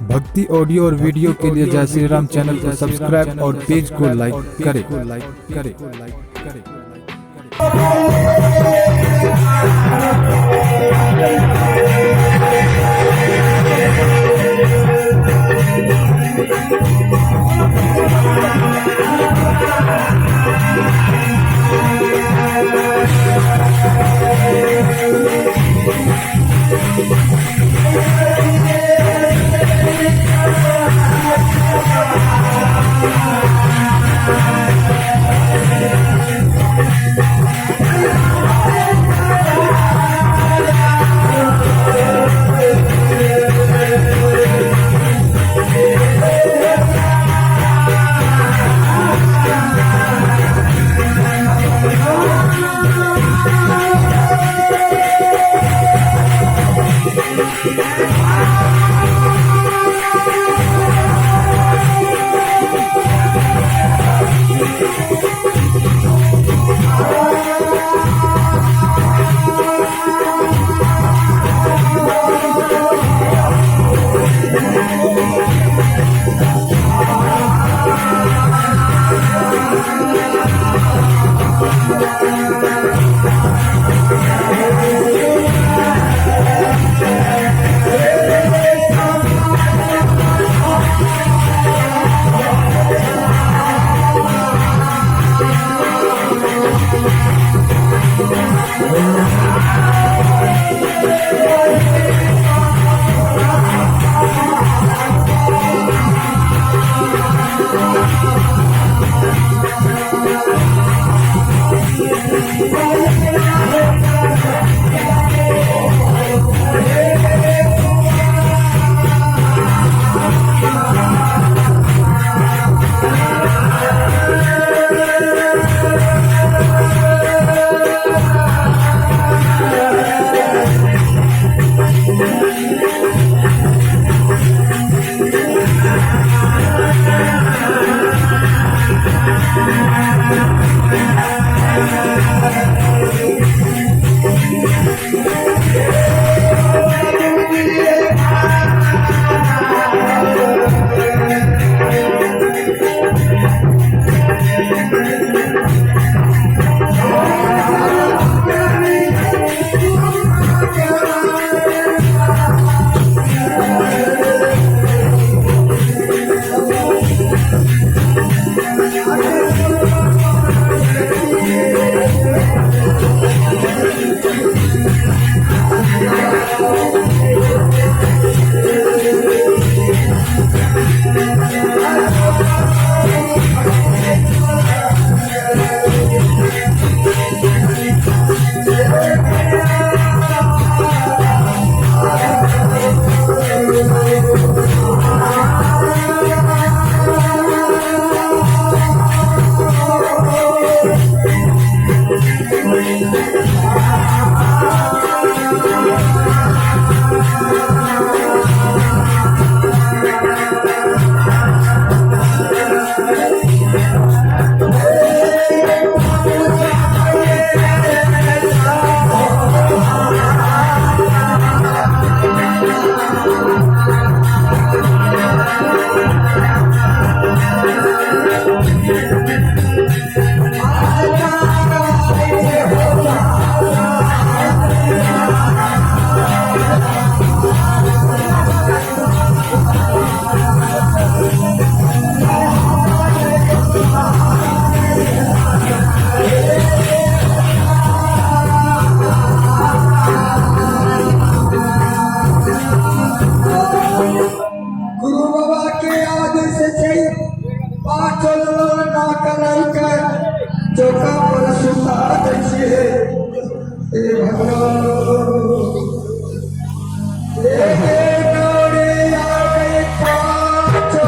भक्ति ऑडियो और वीडियो के लिए जय श्री राम चैनल को सब्सक्राइब और पेज को लाइक करें। लाइक करें। लाइक करें। गुरु बाबा के आदेश छै पाँचो ललना कलाई के चौका पर सुता दै छियै। हे भगवान, हे गौरी आबै पाँचो।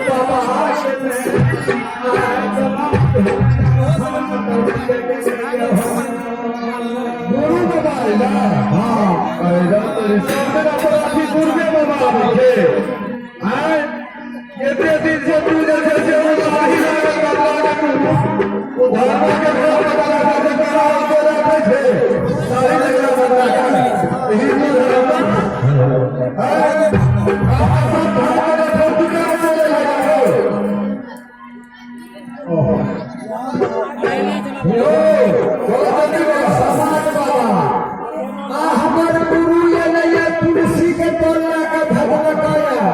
बाबा। गुरु बाबा अइला। हाँ, अइला तऽ सब दिन अपराधी गुरुए बाबा आबै छै। आँय, एते दिन से तू जे छै से ओ दवाई लागल बाबा के तू। ओ धर्म के घर बदला के करा के राखै छै। सारी जगह बदला के। हिंदू धर्म। आँय, अहाँ सब धर्म के फर्जी के बोले लगा हो। यो, बोला जल्दी बोला। समाज बाबा आ हमर गुरु एलैया तुलसी के तर लए के भजलकैया।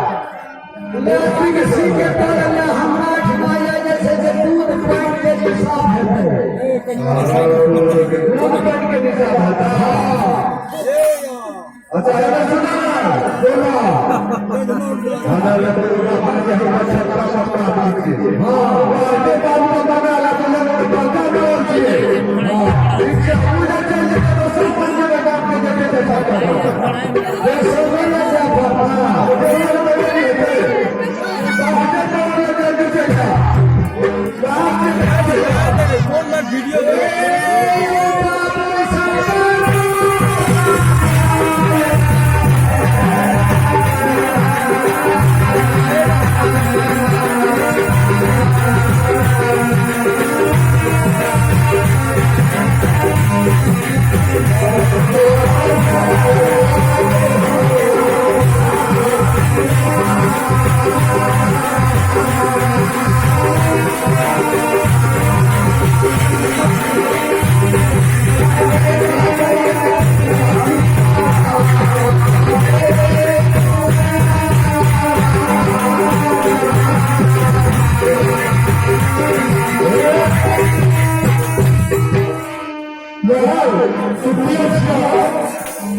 ले तुलसी के तर ले हमरा ठिमाया जे छै से दूध पानि के दिशा हेतै। दूध पानि के दिशा होता। अच्छा, एना सुना बोला। हमरा लग पूरा पानि के हमरा छत्ता पत्ता बात के। हाँ, बाटे बाबू का बना ला तो लोग बड़का बोल छिए। हाँ, ठीक से पूजा चल जेतै तऽ सब पंजे में बाप के जते छै छत्ता पत्ता। जे सोचै ने जा बाबा। हाँ, बोलो तो नहीं हेतै। बाटे बाबू लग जल्दी चलि जा। बाप के ए बाबू सरकार।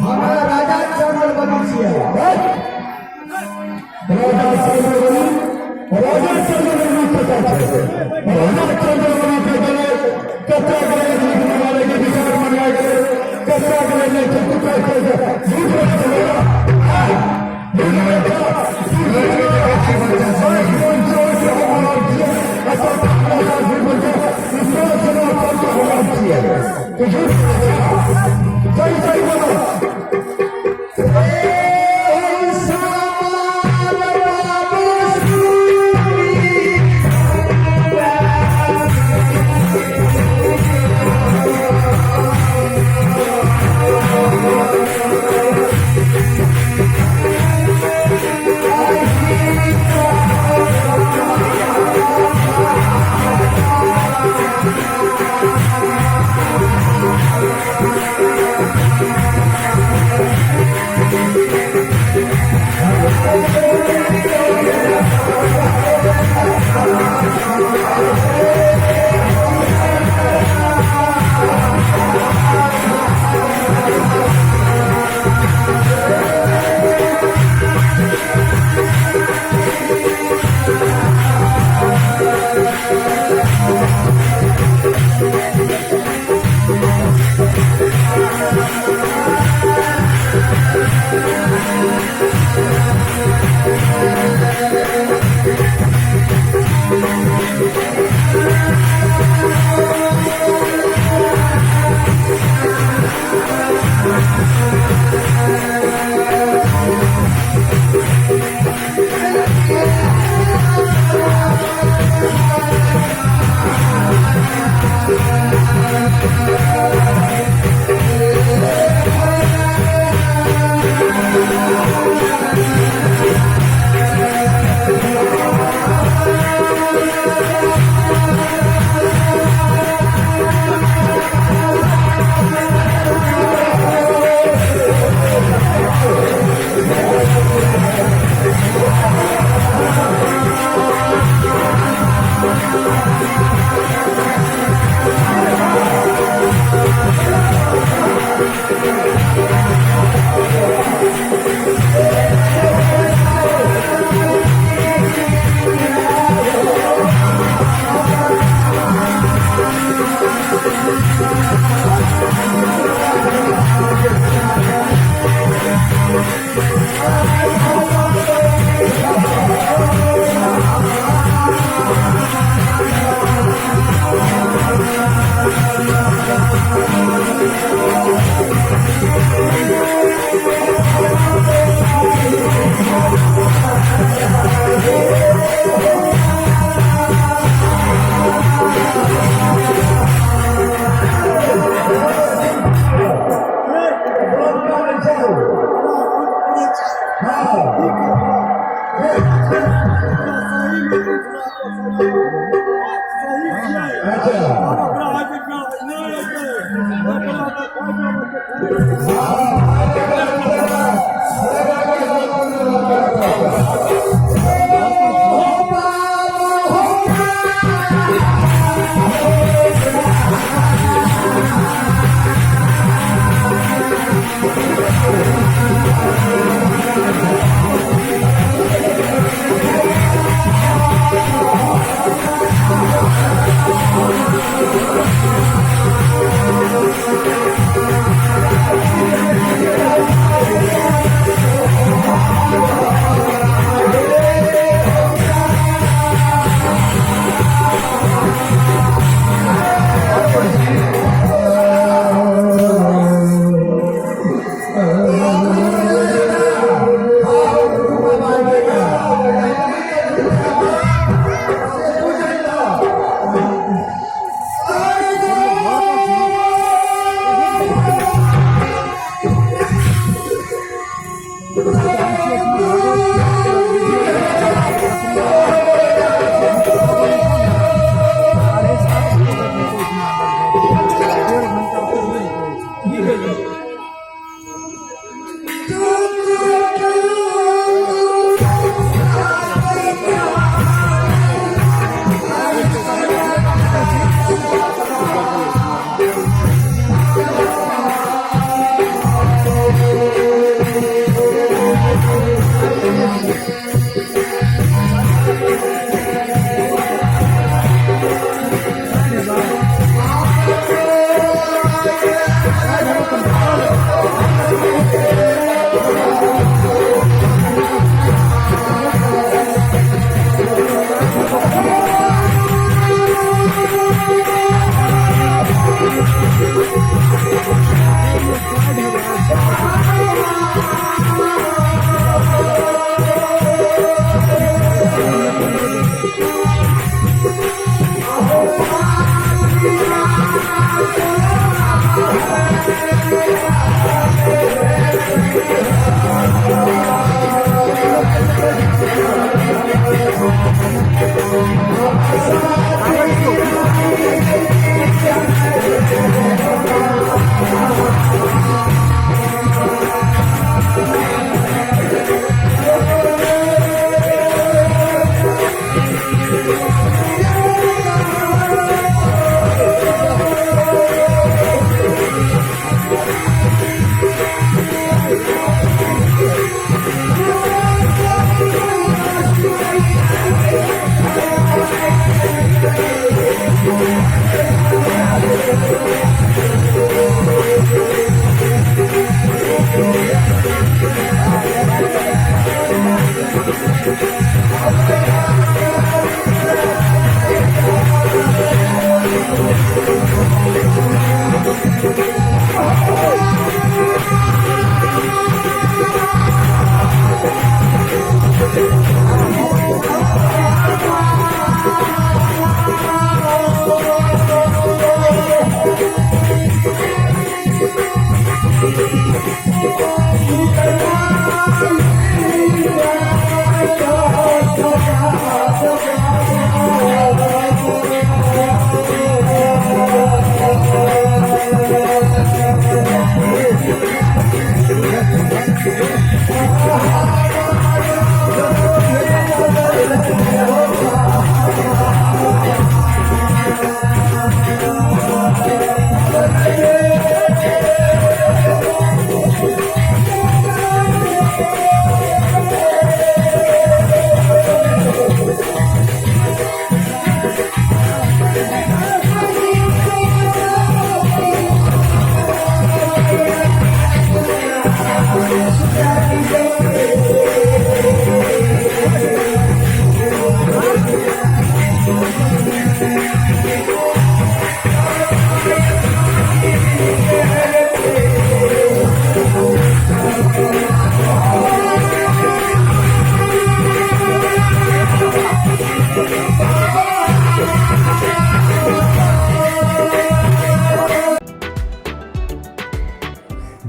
हमरा राजा चंद्र बनी छियै। राजा चंद्रवली, राजा चंद्रवली कता छै? राजा चंद्रवली के गले कच्चा गले झूठ मनावे के विचार मनाए गए, कच्चा गले नहीं छै, कुत्ता छै, झूठ बोलै छै। झूठ बोलै छै। झूठ बोलै छै। सही सही बोलो। ए समाज बाबू सुनी।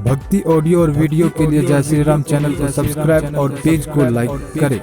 भक्ति ऑडियो और वीडियो के लिए जय श्री राम चैनल को सब्सक्राइब और पेज को लाइक करें।